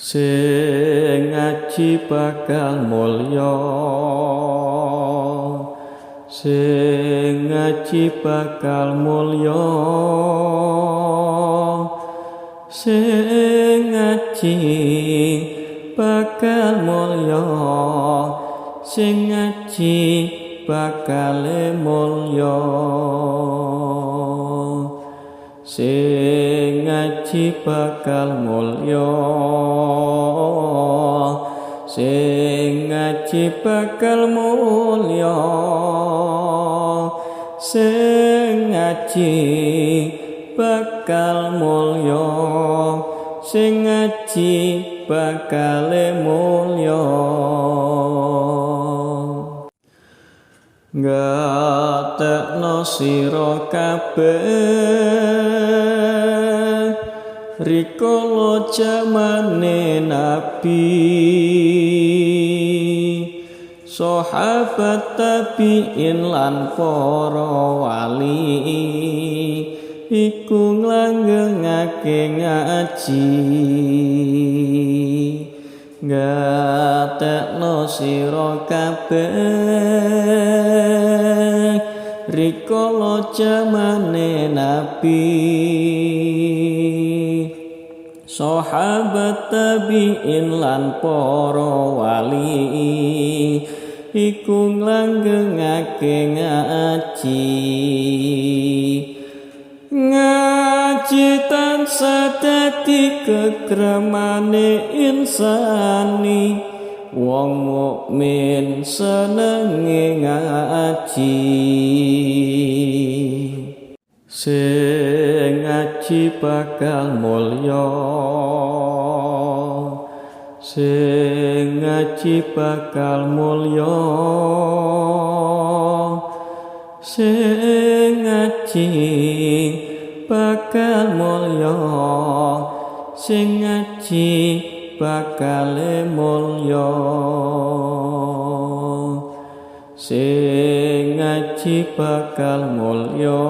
Sing ngaji bakal mulya, sing ngaji bakal mulya, sing ngaji bakal mulya, sing ngaji bakal mulya, sing ngaji bakal mulya, sing ngaji bakal mulya, sing ngaji bakal mulya, sing ngaji bakal mulya. Ngatekno sira kabeh rikala jamane nabi, sahabat tabiin lan para wali iku nglanggengake ngaji. Ngatekno sira kabeh rikala jamane nabi, sahabat tabiin lan para wali iku nglanggengake ngaji. Ngaji tansah dadi kekremane insani, wong mukmin senenge ngaji. Sing ngaji bakal mulya, sing ngaji bakal mulya, sing ngaji bakal mulya, sing ngaji bakal mulya, sing ngaji bakal mulya,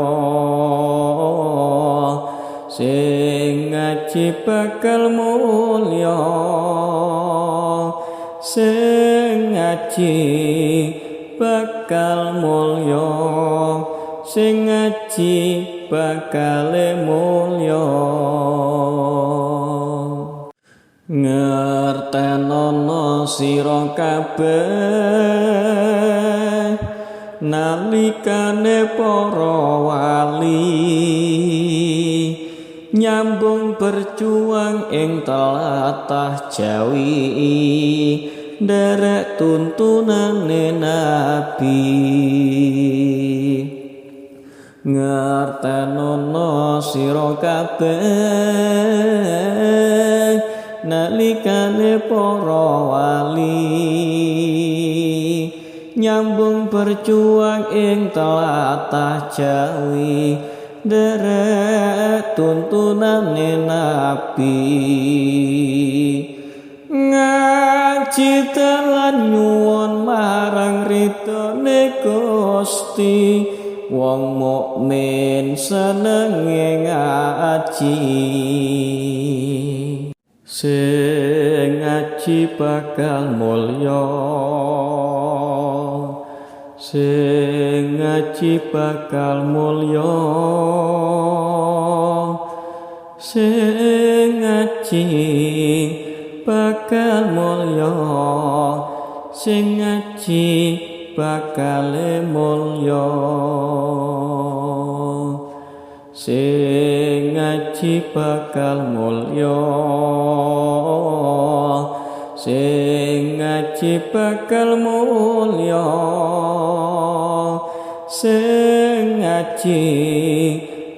sing ngaji bakal mulya, sing ngaji bakal mulya, sing ngaji bakal mulya. Ngertenono sira kabeh nalikane para wali nyambung berjuang ing tlatah Jawi nderek tuntunane nabi. Ngertenono sira kabeh nalikane para wali nyambung berjuang ing tlatah Jawi nderek tuntunane nabi. Ngaji lan nyuwun marang ridhone Gusti, wong mukmin senenge ngaji. Sing ngaji bakal mulya, sing ngaji bakal mulya, sing ngaji bakal mulya, sing ngaji bakal mulya, sing ngaji bakal mulya, sing ngaji bakal mulya, sing ngaji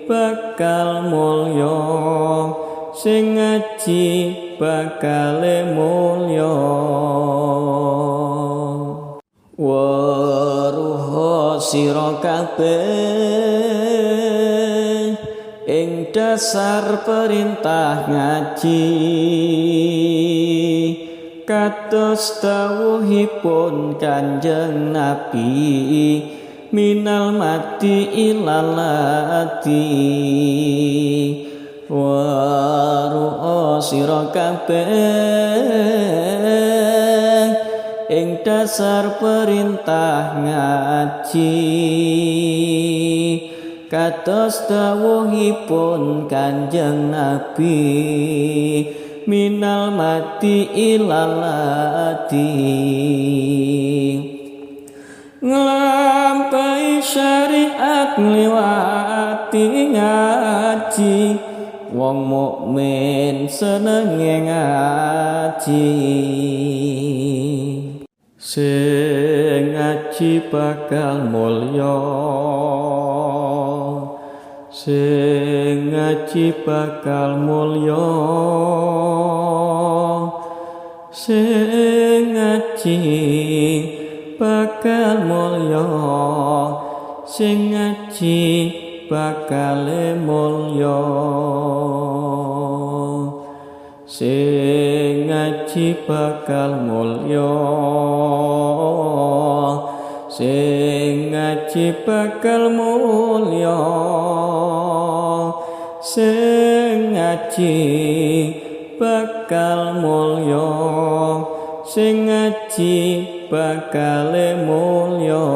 bakal mulya, sing ngaji bakal mulya. Weruha sira kabeh ing dasar perintah ngaji, kados dawuhipun Kanjeng Nabi, minal mati ilalati. Weruh sira kabeh ing dasar perintah ngaji, kados dawuhipun Kanjeng Nabi, minal mati ilalati. Nglampahi syariat ngliwati ngaji, wong mukmin senenge ngaji. Sing ngaji bakal mulya, sing ngaji bakal mulya, sing ngaji bakal mulya, sing ngaji bakal mulya, sing ngaji bakal mulya, sing ngaji bakal mulya, sing ngaji bakal mulya, sing ngaji bakal mulya.